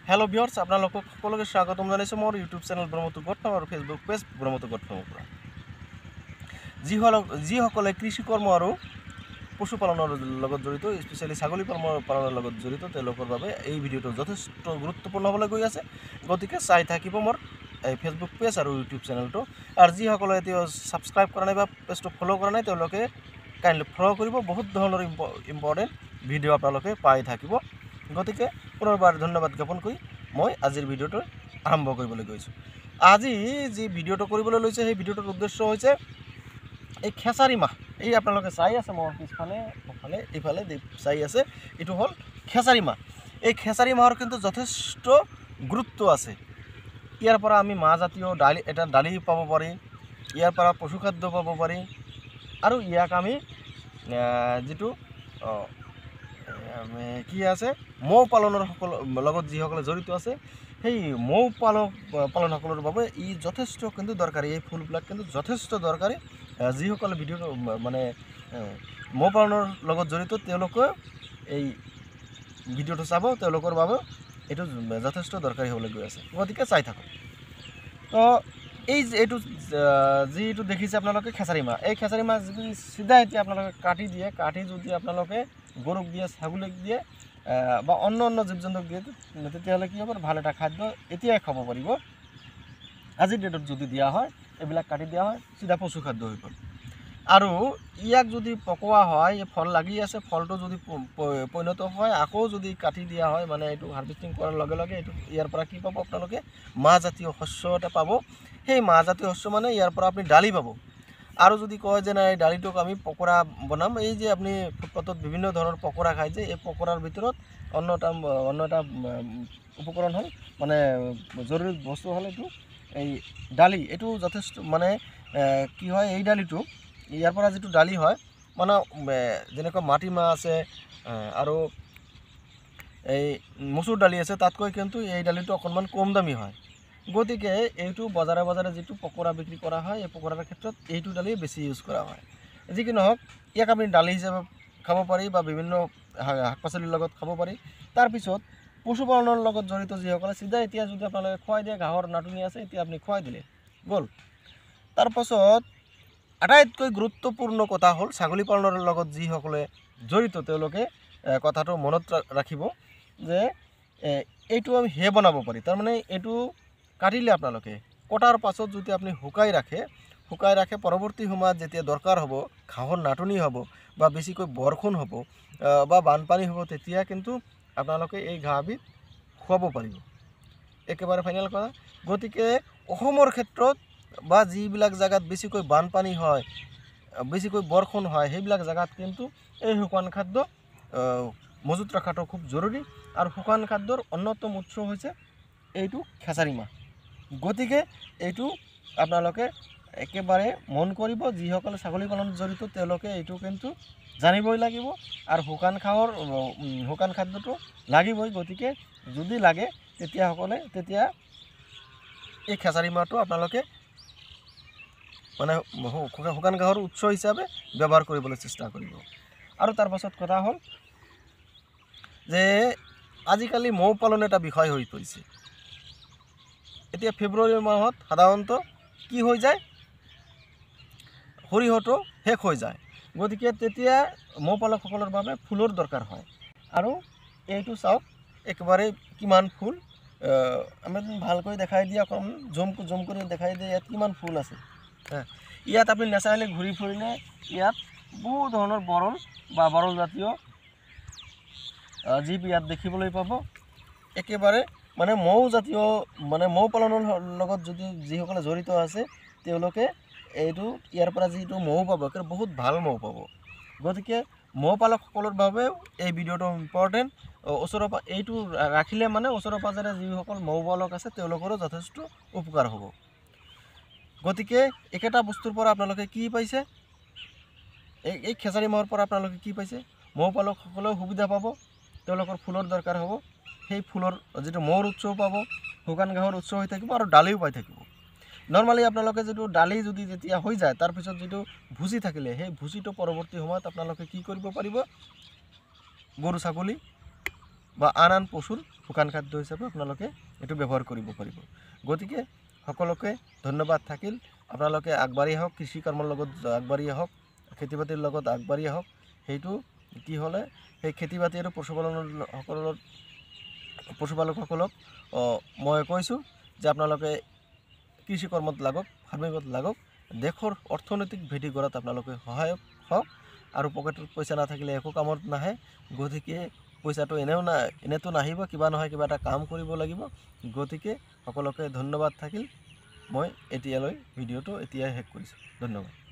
Hello' viewers, আপোনালোকক সকলোকে স্বাগতম জনাইছোঁ মোৰ ইউটিউব চেনেল ব্ৰহ্মটো গঠন আৰু ফেচবুক পেজ ব্ৰহ্মটো গঠনৰ পৰা। যিসকলে কৃষিকৰ্ম আৰু পশুপালনৰ লগত জড়িত, স্পেচিয়েলি ছাগলী পালনৰ লগত জড়িত, তেওঁলোকৰ বাবে এই ভিডিঅ'টো যথেষ্ট গুৰুত্বপূৰ্ণ হ'বলৈ গৈ আছে। গতিকে চাই থাকিব মোৰ এই ফেচবুক পেজ আৰু ইউটিউব চেনেলটো। আৰু যিসকলে এতিয়াও ছাবস্ক্ৰাইব কৰা নাই বা পেজটো ফ'ল' কৰা নাই, তেওঁলোকে কাইণ্ডলি ফ'ল' কৰিব। বহুত ধৰণৰ ইম্পৰ্টেণ্ট ভিডিঅ' আপোনালোকে পাই থাকিব। গতিকে পুনৰবাৰ ধন্যবাদ জ্ঞাপন কৰি মই আজিৰ ভিডিঅ'টো আৰম্ভ কৰিবলৈ গৈছোঁ। আজি যি ভিডিঅ'টো কৰিবলৈ লৈছে, সেই ভিডিঅ'টোৰ উদ্দেশ্য হৈছে এই খেচাৰি মাহ। এই আপোনালোকে চাই আছে মোৰ পিছফালে, ফালে, এইফালে চাই আছে, এইটো হ'ল খেচাৰি মাহ। এই খেচাৰি মাহৰ কিন্তু যথেষ্ট গুৰুত্ব আছে। ইয়াৰ পৰা আমি মাহজাতীয় দালি, এটা দালি পাব পাৰি, ইয়াৰ পৰা পশুখাদ্য পাব পাৰি, আৰু ইয়াক আমি যিটো কি আছে মৌ পালনৰ সকল লগত যিসকলে জড়িত আছে, সেই মৌ পালনসকলৰ বাবে ই যথেষ্ট কিন্তু দৰকাৰী। এই ফুলবিলাক কিন্তু যথেষ্ট দৰকাৰী। যিসকলে ভিডিঅ'টো মানে মৌ পালনৰ লগত জড়িত, তেওঁলোকে এই ভিডিঅ'টো চাব, তেওঁলোকৰ বাবে এইটো যথেষ্ট দৰকাৰী হ'বলৈ গৈ আছে। গতিকে চাই থাকক। তো এই যে এইটো যিটো দেখিছে আপোনালোকে খেচাৰি মাহ, এই খেচাৰি মাহ যদি চিধা এতিয়া আপোনালোকে কাটি দিয়ে, কাটি যদি আপোনালোকে গৰুক দিয়ে, ছাগলীক দিয়ে বা অন্য অন্য জীৱ জন্তুক দিয়ে, তেতিয়াহ'লে কি হ'ব, ভাল এটা খাদ্য এতিয়াই খাব পাৰিব। আজিৰ ডেটত যদি দিয়া হয়, এইবিলাক কাটি দিয়া হয়, চিধা পশু খাদ্য হৈ গ'ল। আৰু ইয়াক যদি পকোৱা হয়, এই ফল লাগি আছে, ফলটো যদি পৰিণত হয়, আকৌ যদি কাটি দিয়া হয়, মানে এইটো হাৰ্ভেষ্টিং কৰাৰ লগে লগে এইটো ইয়াৰ পৰা কি পাব আপোনালোকে, মাহজাতীয় শস্য এটা পাব। সেই মাহজাতীয় শস্য মানে ইয়াৰ পৰা আপুনি দালি পাব। আৰু যদি কয় যে নাই, দালিটোক আমি পকৰা বনাম, এই যে আপুনি ফুটপাথত বিভিন্ন ধৰণৰ পকৰা খায় যে, এই পকৰাৰ ভিতৰত অন্য এটা উপকৰণ হ'ল, মানে জৰুৰী বস্তু হ'ল এইটো এই দালি। এইটো যথেষ্ট মানে কি হয়, এই দালিটো ইয়াৰ পৰা যিটো দালি হয়, মানে যেনেকুৱা মাটিমাহ আছে আৰু এই মচুৰ দালি আছে, তাতকৈ কিন্তু এই দালিটো অকণমান কম দামী হয়। গতিকে এইটো বজাৰে বজাৰে যিটো পকৰা বিক্ৰী কৰা হয়, এই পকৰাৰ ক্ষেত্ৰত এইটো দালি বেছি ইউজ কৰা হয়। যি কি নহওক, ইয়াক আপুনি দালি হিচাপে খাব পাৰি বা বিভিন্ন শাক পাচলিৰ লগত খাব পাৰি। তাৰপিছত পশুপালনৰ লগত জড়িত যিসকলে, চিধা এতিয়া যদি আপোনালোকে খুৱাই দিয়ে, ঘাঁহৰ নাটনি আছে, এতিয়া আপুনি খুৱাই দিলে গ'ল। তাৰপাছত আটাইতকৈ গুৰুত্বপূৰ্ণ কথা হ'ল, ছাগলী পালনৰ লগত যিসকলে জড়িত, তেওঁলোকে কথাটো মনত ৰাখিব যে এইটো আমি হে বনাব পাৰি। তাৰমানে এইটো কাটিলে আপোনালোকে, কটাৰ পাছত যদি আপুনি শুকাই ৰাখে, শুকাই ৰাখে, পৰৱৰ্তী সময়ত যেতিয়া দৰকাৰ হ'ব, ঘাঁহৰ নাটনি হ'ব বা বেছিকৈ বৰষুণ হ'ব বা বানপানী হ'ব, তেতিয়া কিন্তু আপোনালোকে এই ঘাঁহবিধ খুৱাব পাৰিব। একেবাৰে ফাইনেল কথা। গতিকে অসমৰ ক্ষেত্ৰত বা যিবিলাক জেগাত বেছিকৈ বানপানী হয়, বেছিকৈ বৰষুণ হয়, সেইবিলাক জেগাত কিন্তু এই শুকান খাদ্য মজুত ৰখাটো খুব জৰুৰী। আৰু শুকান খাদ্যৰ অন্যতম উৎস হৈছে এইটো খেচাৰি মাহ। গতিকে এইটো আপোনালোকে একেবাৰে মন কৰিব, যিসকলে ছাগলী পালনত জড়িত তেওঁলোকে এইটো কিন্তু জানিবই লাগিব। আৰু শুকান খাদ্যটো লাগিবই। গতিকে যদি লাগে তেতিয়া এই খেচাৰি মাহটো আপোনালোকে মানে শুকান ঘাঁহৰ উৎস হিচাপে ব্যৱহাৰ কৰিবলৈ চেষ্টা কৰিব। আৰু তাৰপাছত কথা হ'ল যে আজিকালি মৌ পালন এটা বিষয় হৈ পৰিছে। এতিয়া ফেব্ৰুৱাৰী মাহত সাধাৰণতে কি হৈ যায়, সৰিয়হটো শেষ হৈ যায়। গতিকে তেতিয়া মৌ পালকসকলৰ বাবে ফুলৰ দৰকাৰ হয়। আৰু এইটো চাওক একেবাৰে কিমান ফুল, আমি ভালকৈ দেখাই দিয়ে, অকণমান জুম কৰি দেখাই দিয়ে, ইয়াত কিমান ফুল আছে। ইয়াত আপুনি নেচাৰেলি ঘূৰি ফুৰিলে ইয়াত বহু ধৰণৰ বৰল বা বৰল জাতীয় জীৱ ইয়াত দেখিবলৈ পাব। একেবাৰে মানে মৌ জাতীয়, মানে মৌ পালনৰ লগত যদি যিসকলে জড়িত আছে, তেওঁলোকে এইটো ইয়াৰ পৰা যিটো মৌ পাব, একেবাৰে বহুত ভাল মৌ পাব। গতিকে মৌ পালকসকলৰ বাবেও এই ভিডিঅ'টো ইম্পৰ্টেণ্ট। ওচৰৰ পৰা এইটো ৰাখিলে মানে ওচৰে পাঁজৰে যিসকল মৌ পালক আছে, তেওঁলোকৰো যথেষ্ট উপকাৰ হ'ব। গতিকে একেটা বস্তুৰ পৰা আপোনালোকে কি পাইছে, এই খেচাৰি মাহৰ পৰা আপোনালোকে কি পাইছে, মৌ পালকসকলেও সুবিধা পাব, তেওঁলোকৰ ফুলৰ দৰকাৰ হ'ব, সেই ফুলৰ যিটো মৌৰ উৎসও পাব, শুকান ঘাঁহৰ উৎস হৈ থাকিব আৰু দালিও পাই থাকিব। নৰ্মেলি আপোনালোকে যিটো দালি যদি যেতিয়া হৈ যায়, তাৰপিছত যিটো ভুচি থাকিলে, সেই ভুচিটো পৰৱৰ্তী সময়ত আপোনালোকে কি কৰিব পাৰিব, গৰু ছাগলী বা আন আন পশুৰ শুকান খাদ্য হিচাপে আপোনালোকে এইটো ব্যৱহাৰ কৰিব পাৰিব। গতিকে সকলোকে ধন্যবাদ থাকিল। আপোনালোকে আগবাঢ়ি আহক, কৃষি কৰ্মৰ লগত আগবাঢ়ি আহক, খেতি বাতিৰ লগত আগবাঢ়ি আহক। সেইটো কি হ'লে সেই খেতি বাতি আৰু পশুপালনৰ সকলৰ পশুপালকসকলক মই কৈছোঁ যে আপোনালোকে কৃষি কৰ্মত লাগক, ফাৰ্মিঙত লাগক, দেশৰ অৰ্থনৈতিক ভেটি গঢ়াত আপোনালোকে সহায়ক হওক। আৰু পকেটত পইচা নাথাকিলে একো কামত নাহে, গতিকে পইচাটো এনেও না এনেতো নাহিব, কিবা নহয় কিবা এটা কাম কৰিব লাগিব। গতিকে সকলোকে ধন্যবাদ থাকিল। মই এতিয়ালৈ ভিডিঅ'টো এতিয়াই শেষ কৰিছোঁ। ধন্যবাদ।